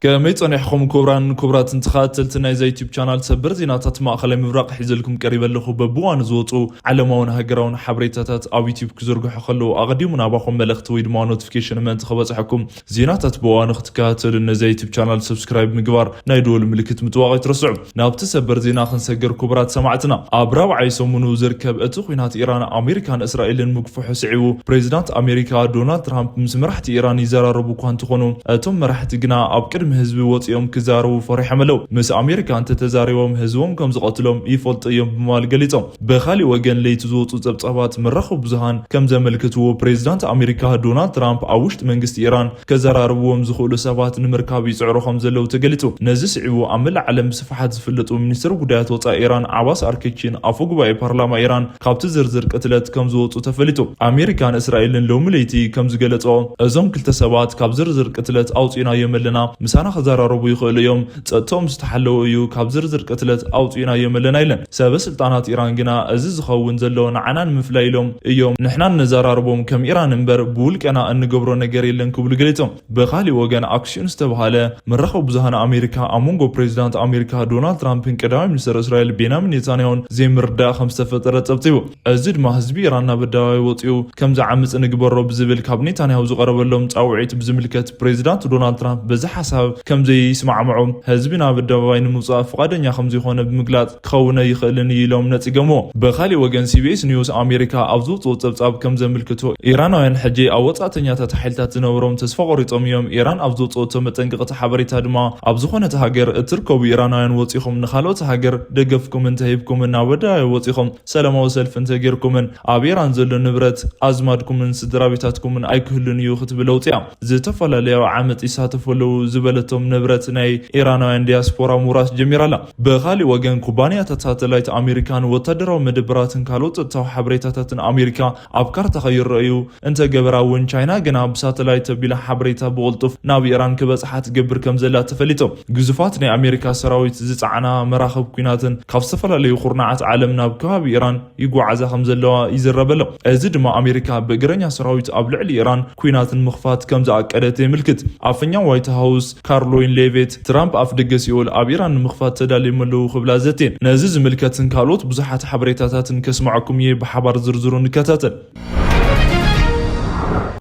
ከመይ ጸኒሕኹም ክቡራን ክቡራትን ተኸታተልቲ ናይዛ ዩቲዩብ ቻናል? ሰበር ዜናታት ማእኸላይ ምብራቕ ሒዘልኩም ቀሪበ ኣለኹ። በብዋኑ ዝወፁ ዓለማውን ሃገራውን ሓበሬታታት ኣብ ዩቲዩብ ክዝርግሑ ከለዉ ኣቐዲሙ ናባኹም መልእኽቲ ወይ ድማ ኖቲፊኬሽን ምእንቲ ክበፅሐኩም፣ ዜናታት ብእዋኑ ክትከታተሉ ነዚ ዩቲዩብ ቻናል ሰብስክራይብ ምግባር፣ ናይ ደወል ምልክት ምጥዋቕ ኣይትረስዑ። ናብቲ ሰበር ዜና ክንሰገር ክቡራት ሰማዕትና፣ ኣብ ራብዓይ ሰሙኑ ዝርከብ እቲ ኲናት ኢራን፣ ኣሜሪካን እስራኤልን ምግፍሑ ስዒቡ፣ ፕሬዚዳንት ኣሜሪካ ዶናልድ ትራምፕ ምስ መራሕቲ ኢራን ይዘራረቡ እኳ እንተኾኑ፣ እቶም መራሕቲ ግና ኣብ ቅድሚ ህዝቢ ወፂኦም ክዛረቡ ፈሪሖም ኣለዉ። ምስ ኣሜሪካ እንተተዛሪቦም ህዝቦም ከም ዝቐትሎም ይፈልጡ እዮም ብምባል ገሊጾም። ብኻሊእ ወገን ለይቲ ዝወፁ ጸብጻባት መራኸቢ ብዙሃን ከም ዘመልክትዎ፣ ፕሬዚዳንት ኣሜሪካ ዶናልድ ትራምፕ ኣብ ውሽጢ መንግስቲ ኢራን ከዘራርብዎም ዝኽእሉ ሰባት ንምርካብ ይጽዕሩ ከም ዘለዉ ተገሊጹ። ነዚ ስዒቡ ኣብ መላእ ዓለም ብስፍሓት ዝፍለጡ ሚኒስትር ጉዳያት ወጻኢ ኢራን ዓባስ ኣርኬቺን ኣፈ ጉባኤ ፓርላማ ኢራን ካብቲ ዝርዝር ቅትለት ከም ዝወጹ ተፈሊጡ። ኣሜሪካን እስራኤልን ሎሚ ለይቲ ከም ዝገለጸኦ፣ እዞም ክልተ ሰባት ካብ ዝርዝር ቅትለት ኣውጺእናዮም ኣለና፣ ምሳና ክዘራረቡ ይኽእሉ እዮም፣ ጸጥቶም ዝተሓለወ እዩ፣ ካብ ዝርዝር ቅትለት ኣውጺእናዮም ኣለና ኢለን። ሰበ ስልጣናት ኢራን ግና እዚ ዝኸውን ዘሎ ንዓና ንምፍላይ ኢሎም እዮም፣ ንሕና ንዘራርቦም ከም ኢራን እምበር ብውልቀና እንገብሮ ነገር የለን ክብሉ ገሊጾም። ብኻሊእ ወገን ኣክሲዮን ዝተባህለ መራኸቢ ብዙሃን ኣሜሪካ ኣብ መንጎ ፕሬዚዳንት ኣሜሪካ ዶናልድ ትራምፕን ቀዳማይ ሚኒስትር እስራኤል ቤንያሚን ኔታንያሁን ዘይምርዳእ ከም ዝተፈጠረ ጸብጺቡ። እዚ ድማ ህዝቢ ኢራን ናብ ኣደባባይ ወጺኡ ከም ዝዓምጽ ንግበሮ ብዝብል ካብ ኔታንያሁ ዝቐረበሎም ጻውዒት ብዝምልከት ፕሬዚዳንት ዶናልድ ትራምፕ በዚ ሓሳብ ከም ዘይስማዕምዑ፣ ህዝቢ ናብ ኣደባባይ ንምውጻእ ፍቓደኛ ከም ዘይኮነ ብምግላጽ ክኸውን ኣይኽእልን እዩ ኢሎም ነጺጎምዎ። ብኻሊእ ወገን ሲቢኤስ ኒውስ ኣሜሪካ ኣብ ዝውጽኦ ጸብጻብ ከም ዘመልክቶ፣ ኢራናውያን ሕጂ ኣብ ወጻእተኛታት ሓይልታት ዝነበሮም ተስፋ ቆሪጾም እዮም። ኢራን ኣብ ዝውጽኦቶ መጠንቀቕቲ ሓበሬታ ድማ ኣብ ዝኾነት ሃገር እትርከቡ ኢራናውያን ወጺኹም ንኻልኦት ሃገር ደገፍኩም እንተሂብኩምን ናብ ኣደባባይ ወጺኹም ሰላማዊ ሰልፊ እንተጌርኩምን ኣብ ኢራን ዘሎ ንብረት ኣዝማድኩምን ስድራ ቤታትኩምን ኣይክህሉን እዩ ክትብል ኣውጺኣ። ዝተፈላለዩ ዓመጽ ይሳተፉ ኣለዉ ዝበለቶም ንብረት ናይ ኢራናውያን ዲያስፖራ ምውራስ ጀሚራ ኣላ። ብኻሊእ ወገን ኩባንያታት ሳተላይት ኣሜሪካን ወታደራዊ መደበራትን ካልኦት ጸጥታዊ ሓበሬታታትን ኣሜሪካ ኣብ ካርታ ከይረኣዩ እንተገበራ እውን ቻይና ግና ብሳተላይት ተቢላ ሓበሬታ ብቕልጡፍ ናብ ኢራን ክበጽሓ ትገብር ከም ዘላ ተፈሊጡ። ግዙፋት ናይ ኣሜሪካ ሰራዊት ዝጸዓና መራኽብ ኲናትን ካብ ዝተፈላለዩ ኩርናዓት ዓለም ናብ ከባቢ ኢራን ይጓዓዛ ከም ዘለዋ ይዝረብ ኣሎ። እዚ ድማ ኣሜሪካ ብእግረኛ ሰራዊት ኣብ ልዕሊ ኢራን ኲናት ንምኽፋት ከም ዝኣቀደት የምልክት። ኣፈኛ ዋይት ሃውስ ካርሎይን ሌቬት፣ ትራምፕ ኣፍ ደገ ሲኦል ኣብ ኢራን ንምኽፋት ተዳልዮም ኣለዉ ክብላ ዘትየን። ነዚ ዝምልከትን ካልኦት ብዙሓት ሓበሬታታትን ከስምዐኩም እየ፣ ብሓባር ዝርዝሩ ንከታተል።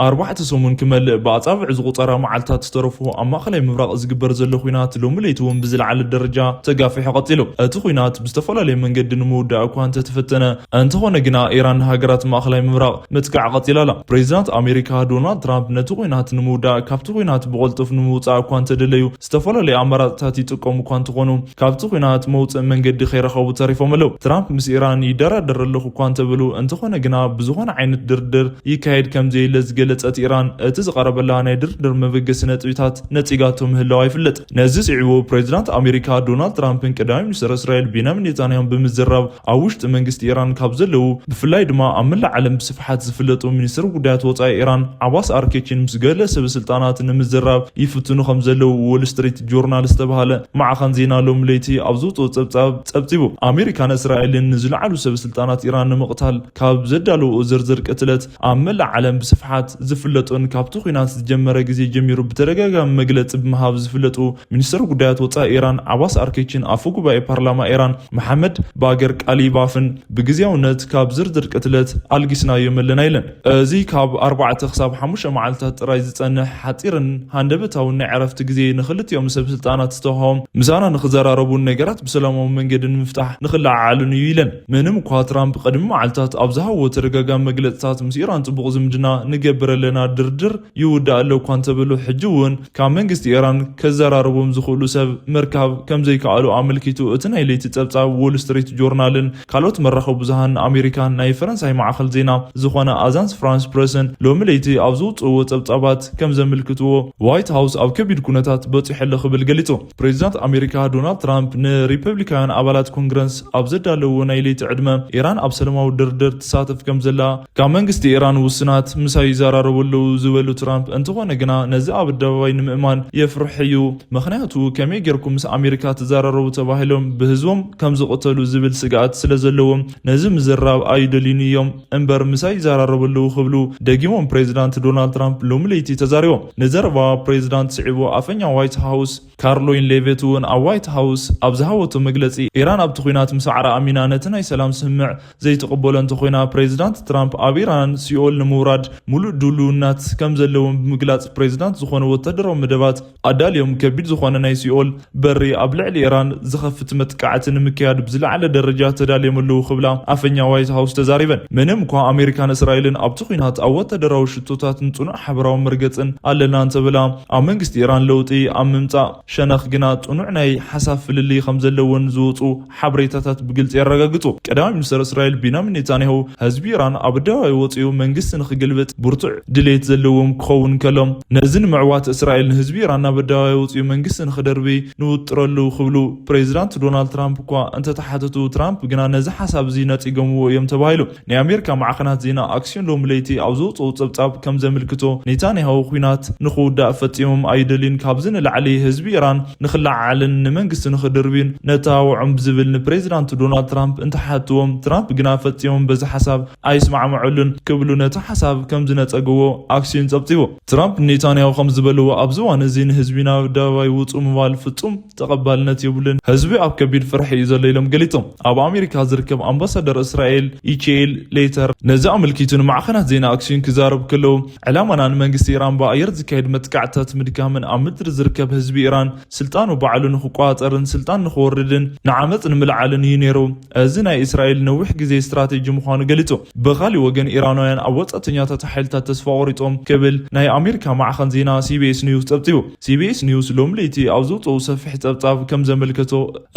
ኣርባዕተ ሰሙን ክመልእ ብኣጻብዕ ዝቑጸራ መዓልታት ዝተረፉ ኣብ ማእኸላይ ምብራቕ ዝግበር ዘሎ ኲናት ሎሚ ለይቲ እውን ብዝለዓለ ደረጃ ተጋፊሑ ቀጺሉ። እቲ ኲናት ብዝተፈላለየ መንገዲ ንምውዳእ እኳ እንተተፈተነ፣ እንተኾነ ግና ኢራን ንሃገራት ማእኸላይ ምብራቕ ምጥቃዕ ቀጺላ ኣላ። ፕሬዚዳንት ኣሜሪካ ዶናልድ ትራምፕ ነቲ ኲናት ንምውዳእ ካብቲ ኲናት ብቕልጡፍ ንምውጻእ እኳ እንተደለዩ፣ ዝተፈላለዩ ኣማራፅታት ይጥቀሙ እኳ እንተኾኑ፣ ካብቲ ኲናት መውፅእ መንገዲ ከይረኸቡ ተሪፎም ኣለዉ። ትራምፕ ምስ ኢራን ይደራደር ኣለኹ እኳ እንተበሉ፣ እንተኾነ ግና ብዝኾነ ዓይነት ድርድር ይካየድ ከም ዘየለ ዝገለጸት ኢራን፣ እቲ ዝቐረበላ ናይ ድርድር መበገሲ ነጥቢታት ነጺጋቶ ምህላዋ ይፍለጥ። ነዚ ስዒቡ ፕሬዚዳንት ኣሜሪካ ዶናልድ ትራምፕን ቀዳማይ ሚኒስትር እስራኤል ቤንያሚን ኔታንያሁን ብምዝራብ፣ ኣብ ውሽጢ መንግስቲ ኢራን ካብ ዘለዉ፣ ብፍላይ ድማ ኣብ መላእ ዓለም ብስፍሓት ዝፍለጡ ሚኒስትር ጉዳያት ወጻኢ ኢራን ዓባስ ኣርኬቺን ምስ ገለ ሰበ ስልጣናት ንምዝራብ ይፍትኑ ከም ዘለዉ ዎል ስትሪት ጆርናል ዝተባህለ ማዕኸን ዜና ሎሚ ለይቲ ኣብ ዝውፅኦ ጸብጻብ ጸብጺቡ። ኣሜሪካን እስራኤልን ንዝለዓሉ ሰበ ስልጣናት ኢራን ንምቕታል ካብ ዘዳለውኦ ዝርዝር ቅትለት ኣብ መላእ ዓለም ብስፍሓት ዝፍለጡን ካብቲ ኲናት ዝጀመረ ግዜ ጀሚሩ ብተደጋጋሚ መግለጺ ብምሃብ ዝፍለጡ ሚኒስትር ጉዳያት ወጻኢ ኢራን ዓባስ ኣርኬቺን ኣፈ ጉባኤ ፓርላማ ኢራን መሓመድ ባገር ቃሊባፍን ብግዜያውነት ካብ ዝርዝር ቅትለት ኣልጊስናዮም ኣለና ኢለን። እዚ ካብ ኣርባዕተ ክሳብ ሓሙሽተ መዓልታት ጥራይ ዝጸንሕ ሓጺርን ሃንደበታውን ናይ ዕረፍቲ ግዜ ንኽልቲኦም ሰብ ስልጣናት ዝተዋህቦም፣ ምሳና ንኽዘራረቡን ነገራት ብሰላማዊ መንገዲ ንምፍታሕ ንኽለዓዓሉን እዩ ኢለን። ምንም እኳ ትራምፕ ቅድሚ መዓልታት ኣብ ዝሃብዎ ተደጋጋሚ መግለጽታት ምስ ኢራን ጽቡቕ ዝምድና ንገብር ኣለና፣ ድርድር ይውዳእ ኣሎ እኳ እንተበሉ፣ ሕጂ እውን ካብ መንግስቲ ኢራን ከዘራርቦም ዝኽእሉ ሰብ ምርካብ ከም ዘይከኣሉ ኣመልኪቱ። እቲ ናይ ለይቲ ጸብጻብ ዎል ስትሪት ጆርናልን ካልኦት መራኸቢ ብዙሃን ኣሜሪካን ናይ ፈረንሳይ ማዕኸል ዜና ዝኾነ ኣዛንስ ፍራንስ ፕረስን ሎሚ ለይቲ ኣብ ዝውጽእዎ ጸብጻባት ከም ዘመልክትዎ፣ ዋይት ሃውስ ኣብ ከቢድ ኩነታት በጺሑ ኣሎ ክብል ገሊጹ። ፕሬዚዳንት ኣሜሪካ ዶናልድ ትራምፕ ንሪፐብሊካውያን ኣባላት ኮንግረስ ኣብ ዘዳለዎ ናይ ለይቲ ዕድመ፣ ኢራን ኣብ ሰላማዊ ድርድር ትሳተፍ ከም ዘላ ካብ መንግስቲ ኢራን ውስናት ምሳይ ይዘራረቡ ይዛረቡ ኣለዉ ዝበሉ ትራምፕ፣ እንተኾነ ግና ነዚ ኣብ ኣደባባይ ንምእማን የፍርሕ እዩ። ምኽንያቱ ከመይ ጌርኩም ምስ ኣሜሪካ ትዘራረቡ ተባሂሎም ብህዝቦም ከም ዝቕተሉ ዝብል ስግኣት ስለ ዘለዎም ነዚ ምዝራብ ኣይደልዩን እዮም እምበር ምሳይ ይዘራረቡ ኣለዉ ክብሉ ደጊሞም ፕሬዚዳንት ዶናልድ ትራምፕ ሎሚ ለይቲ ተዛሪቦም። ንዘረባ ፕሬዚዳንት ስዒቡ ኣፈኛ ዋይት ሃውስ ካርሎይን ሌቬት እውን ኣብ ዋይት ሃውስ ኣብ ዝሃበቶ መግለጺ፣ ኢራን ኣብቲ ኲናት ምስዓራ ኣሚና ነቲ ናይ ሰላም ስምምዕ ዘይትቕበሎ እንተኾይና፣ ፕሬዚዳንት ትራምፕ ኣብ ኢራን ሲኦል ንምውራድ ሙሉእ ድልውናት ከም ዘለዎም ብምግላጽ፣ ፕሬዚዳንት ዝኾነ ወታደራዊ መደባት ኣዳልዮም ከቢድ ዝኾነ ናይ ሲኦል በሪ ኣብ ልዕሊ ኢራን ዝኸፍት መጥቃዕቲ ንምክያድ ብዝለዓለ ደረጃ ተዳልዮም ኣለዉ ክብላ ኣፈኛ ዋይት ሃውስ ተዛሪበን። ምንም እኳ ኣሜሪካን እስራኤልን ኣብቲ ኲናት ኣብ ወታደራዊ ሽቶታትን ጽኑዕ ሓበራዊ መርገጽን ኣለና እንተብላ፣ ኣብ መንግስቲ ኢራን ለውጢ ኣብ ምምጻእ ሸነኽ ግና ጽኑዕ ናይ ሓሳብ ፍልልይ ከም ዘለወን ዝወጹ ሓበሬታታት ብግልጺ የረጋግጹ። ቀዳማይ ሚኒስተር እስራኤል ቢንያሚን ኔታንያሁ፣ ህዝቢ ኢራን ኣብ ኣደባባይ ወጺኡ መንግስቲ ንኽግልብጥ ብርቱዕ ድሌት ዘለዎም ክኸውን ከሎ፣ ነዚ ንምዕዋት እስራኤል ንህዝቢ ኢራን ናብ ኣደባባይ ወጺኡ መንግስቲ ንኽደርቢ ንውጥረሉ ክብሉ ፕሬዚዳንት ዶናልድ ትራምፕ እኳ እንተተሓተቱ፣ ትራምፕ ግና ነዚ ሓሳብ እዚ ነጺጎምዎ እዮም ተባሂሉ። ናይ ኣሜሪካ ማዕኸናት ዜና ኣክሲዮን ሎሚ ለይቲ ኣብ ዘውፅኦ ጸብጻብ ከም ዘመልክቶ፣ ኔታንያሁ ኲናት ንኽውዳእ ፈጺሞም ኣይደልዩን። ካብዚ ንላዕሊ ህዝቢ ኢራን ንኽለዓዓልን ንመንግስቲ ንኽድርብዩን ነተባብዖም ብዝብል ንፕሬዚዳንት ዶናልድ ትራምፕ እንተሓትዎም፣ ትራምፕ ግና ፈጺሞም በዚ ሓሳብ ኣይስማዕምዐሉን ክብሉ ነቲ ሓሳብ ከም ዝነጸግዎ ኣክሲዮን ጸብጺቡ። ትራምፕ ኔታንያሁ ከም ዝበልዎ ኣብዚ እዋን እዚ ንህዝቢ ናብ ኣደባባይ ውጹ ምባል ፍጹም ተቐባልነት የብሉን። ህዝቢ ኣብ ከቢድ ፍርሒ እዩ ዘሎ ኢሎም ገሊጾም። ኣብ ኣሜሪካ ዝርከብ ኣምባሳደር እስራኤል ኢቼል ሌተር ነዚ ኣመልኪቱ ንማዕኸናት ዜና ኣክሲዮን ክዛረቡ ከለዉ፣ ዕላማና ንመንግስቲ ኢራን ብኣየር ዝካየድ መጥቃዕትታት ምድካምን ኣብ ምድሪ ዝርከብ ህዝቢ ኢራን ስልጣኑ ባዕሉ ንክቆጻጸርን ስልጣን ንክወርድን ንዓመጽ ንምልዓልን እዩ ነይሩ። እዚ ናይ እስራኤል ነዊሕ ግዜ ስትራቴጂ ምዃኑ ገሊጹ። ብኻሊእ ወገን ኢራናውያን ኣብ ወጻእተኛታት ሓይልታት ተስፋ ቆሪጾም ክብል ናይ ኣሜሪካ ማዕኸን ዜና ሲቢኤስ ኒውስ ጸብጺቡ። ሲቢኤስ ኒውስ ሎሚ ለይቲ ኣብ ዘውጽኦ ሰፊሕ ጸብጻብ ከም ዘመልከቶ፣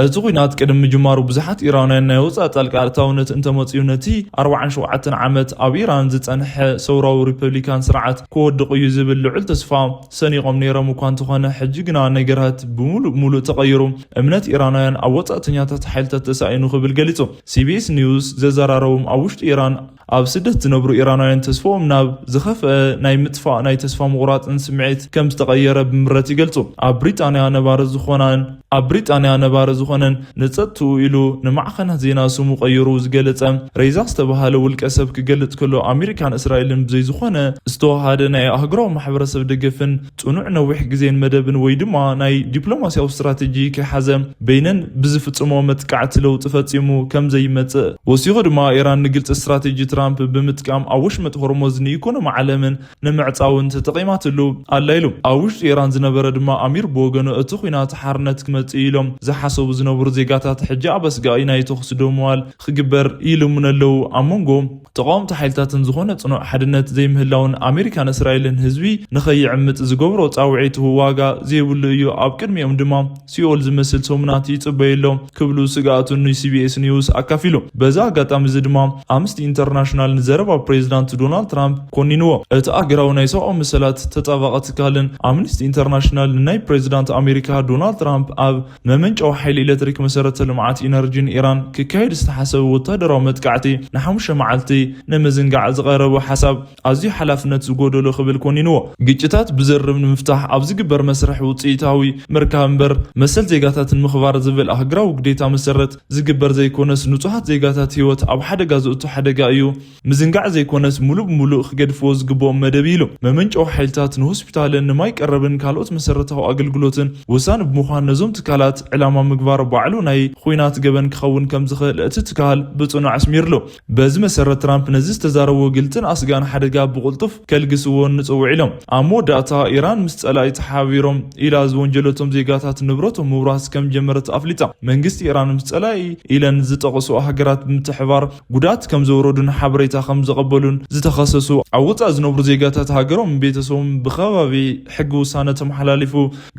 እቲ ኲናት ቅድሚ ምጅማሩ ብዙሓት ኢራናውያን ናይ ወጻኢ ጣልቃ ኣእታውነት እንተመጽኡ ነቲ ኣርባዓን ሸውዓተን ዓመት ኣብ ኢራን ዝጸንሐ ሰውራዊ ሪፐብሊካን ስርዓት ክወድቕ እዩ ዝብል ልዑል ተስፋ ሰኒቖም ነይሮም እኳ እንተኾነ፣ ሕጂ ግና ነገራት ብምሉእ ብምሉእ ተቐይሩ፣ እምነት ኢራናውያን ኣብ ወጻእተኛታት ሓይልታት ተሳኢኑ ክብል ገሊጹ። ሲቢኤስ ኒውስ ዘዘራረቦም ኣብ ውሽጢ ኢራን ኣብ ስደት ዝነብሩ ኢራናውያን ተስፋኦም ናብ ዝኸፍአ ናይ ምጥፋእ ናይ ተስፋ ምቑራጽን ስምዒት ከም ዝተቐየረ ብምረት ይገልጹ። ኣብ ብሪጣንያ ነባሪ ዝኾናን ኣብ ብሪጣንያ ነባሪ ዝኾነን ንጸጥትኡ ኢሉ ንማዕኸናት ዜና ስሙ ቀይሩ ዝገለጸ ሬዛ ዝተባህለ ውልቀ ሰብ ክገልጽ ከሎ፣ ኣሜሪካን እስራኤልን ብዘይ ዝኾነ ዝተዋሃደ ናይ ኣህጉራዊ ማሕበረሰብ ደገፍን ጽኑዕ ነዊሕ ግዜን መደብን ወይ ድማ ናይ ዲፕሎማስያዊ ስትራቴጂ ከይሓዘ በይነን ብዝፍጽሞ መጥቃዕቲ ለውጢ ፈጺሙ ከም ዘይመጽእ ወሲኹ ድማ፣ ኢራን ንግልጺ ስትራቴጂ ትራምፕ ብምጥቃም ኣብ ወሽመጥ ሆርሞዝ ንኢኮኖሚ ዓለምን ንምዕጻውን ተጠቒማትሉ ኣላ ኢሉ። ኣብ ውሽጢ ኢራን ዝነበረ ድማ ኣሚር ብወገኑ፣ እቲ ኲናት ሓርነት ክመጽእ ኢሎም ዝሓሰቡ ዝነበሩ ዜጋታት ሕጂ ኣብ ኣስጋኢ ናይ ተኹሲ ደው ምባል ክግበር ይልምኑ ኣለዉ። ኣብ መንጎ ተቓወምቲ ሓይልታትን ዝኾነ ጽኑዕ ሓድነት ዘይምህላውን ኣሜሪካን እስራኤልን ህዝቢ ንኸይዕምጽ ዝገብሮ ጻውዒት ዋጋ ዘይብሉ እዩ። ኣብ ቅድሚኦም ድማ ሲኦል ዝመስል ሰሙናት ይጽበዩ ኣሎ ክብሉ ስግኣቱ ንሲቢኤስ ኒውስ ኣካፊሉ። በዚ ኣጋጣሚ እዚ ድማ ኣምነስቲ ኢንተርናሽናል ንዘረባ ፕሬዚዳንት ዶናልድ ትራምፕ ኮኒንዎ። እቲ ኣህጉራዊ ናይ ሰብኣዊ መሰላት ተጣባቒ ትካልን ኣምነስቲ ኢንተርናሽናል ንናይ ፕሬዚዳንት ኣሜሪካ ዶናልድ ትራምፕ ኣብ መመንጨዊ ሓይሊ ኤሌክትሪክ መሰረተ ልምዓት ኢነርጂን ኢራን ክካየድ ዝተሓሰበ ወታደራዊ መጥቃዕቲ ንሓሙሽተ መዓልቲ ንምዝንጋዕ ዝቐረበ ሓሳብ ኣዝዩ ሓላፍነት ዝጎደሎ ክብል ኮኒንዎ። ግጭታት ብዝርርብ ንምፍታሕ ኣብ ዝግበር መስርሕ ውጽኢታዊ ምርካብ እምበር መሰል ዜጋታት ንምኽባር ዝብል ኣህጉራዊ ግዴታ መሰረት ዝግበር ዘይኮነስ፣ ንጹሃት ዜጋታት ህይወት ኣብ ሓደጋ ዘእቱ ሓደጋ እዩ። ምዝንጋዕ ዘይኮነስ፣ ሙሉእ ብሙሉእ ክገድፍዎ ዝግብኦም መደብ እዩ ኢሉ። መመንጨዊ ሓይልታት ንሆስፒታልን ንማይ ቀረብን ካልኦት መሰረታዊ ኣገልግሎትን ወሳኒ ብምዃን፣ ነዞም ትካላት ዕላማ ምግባር ባዕሉ ናይ ኹናት ገበን ክኸውን ከም ዝኽእል እቲ ትካል ብጽኑዕ ኣስሚሩሉ። በዚ መሰረት፣ ትራምፕ ነዚ ዝተዛረብዎ ግልጽን ኣስጋእን ሓደጋ ብቕልጡፍ ከልግስዎ ንጽውዕ ኢሎም። ኣብ መወዳእታ፣ ኢራን ምስ ጸላኢ ተሓባቢሮም ኢላ ዝወንጀለቶም ዜጋታት ንብረቶም ምውራስ ከም ጀመረት ኣፍሊጣ። መንግስቲ ኢራን ምስ ጸላኢ ኢለን ዝጠቐስኦ ሃገራት ብምትሕባር ጉድኣት ከም ዘውረዱን ሓበሬታ ከም ዘቐበሉን ዝተኸሰሱ ኣብ ወጻኢ ዝነብሩ ዜጋታት ሃገሮምን ቤተሰቦምን ብከባቢ ሕጊ ውሳነ ተመሓላሊፉ፣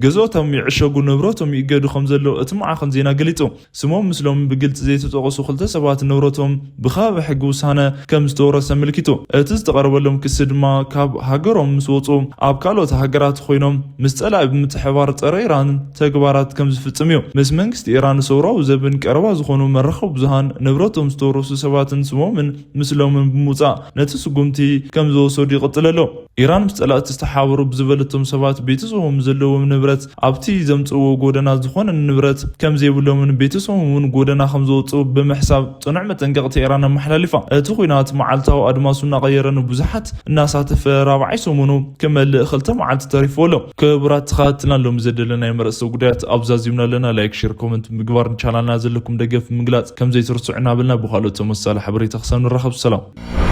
ገዝኦቶም ይዕሸጉ፣ ንብረቶም ይእገዱ ከም ዘሎ እቲ ማዕኸን ዜና ገሊጹ። ስሞም ምስሎም ብግልጺ ዘይተጠቐሱ ክልተ ሰባት ንብረቶም ብከባቢ ሕጊ ውሳነ ከም ዝተወረሰ ኣመልኪቱ። እቲ ዝተቐረበሎም ክሲ ድማ ካብ ሃገሮም ምስ ወጹ ኣብ ካልኦት ሃገራት ኮይኖም ምስ ጸላኢ ብምትሕባር ጸረ ኢራን ተግባራት ከም ዝፍጽም እዩ። ምስ መንግስቲ ኢራን ሰውራዊ ዘብን ቀረባ ዝኾኑ መራኸቢ ብዙሃን ንብረቶም ዝተወረሱ ሰባትን ስሞምን ምስ ሎምን ብምውፃእ ነቲ ስጉምቲ ከም ዝወሰዱ ይቕፅል ኣሎ። ኢራን ምስ ፀላእቲ ዝተሓባበሩ ብዝበለቶም ሰባት ቤተሰቦም ዘለዎም ንብረት ኣብቲ ዘምፅእዎ ጎደና ዝኾነ ንብረት ከም ዘይብሎምን ቤተሰቦም እውን ጎደና ከም ዝወፅኡ ብምሕሳብ ፅኑዕ መጠንቀቕቲ ኢራን ኣመሓላሊፋ። እቲ ኲናት መዓልታዊ ኣድማሱ እናቐየረ ንብዙሓት እናሳተፈ ራብዓይ ሰሙኑ ክመልእ ክልተ መዓልቲ ተሪፍዎ ኣሎ። ክቡራት ተኸታተልና ሎሚ ዘደለና ናይ መርእሰ ጉዳያት ኣብዛ ዚምና ኣለና። ላይክ፣ ሼር፣ ኮመንት ምግባር ንቻናልና ዘለኩም ደገፍ ምግላፅ ከም ዘይትርስዑ እናበልና ብኻልኦት ተመሳሳሊ ሓበሬታ ክሳብ ንራኸብ ሰላም።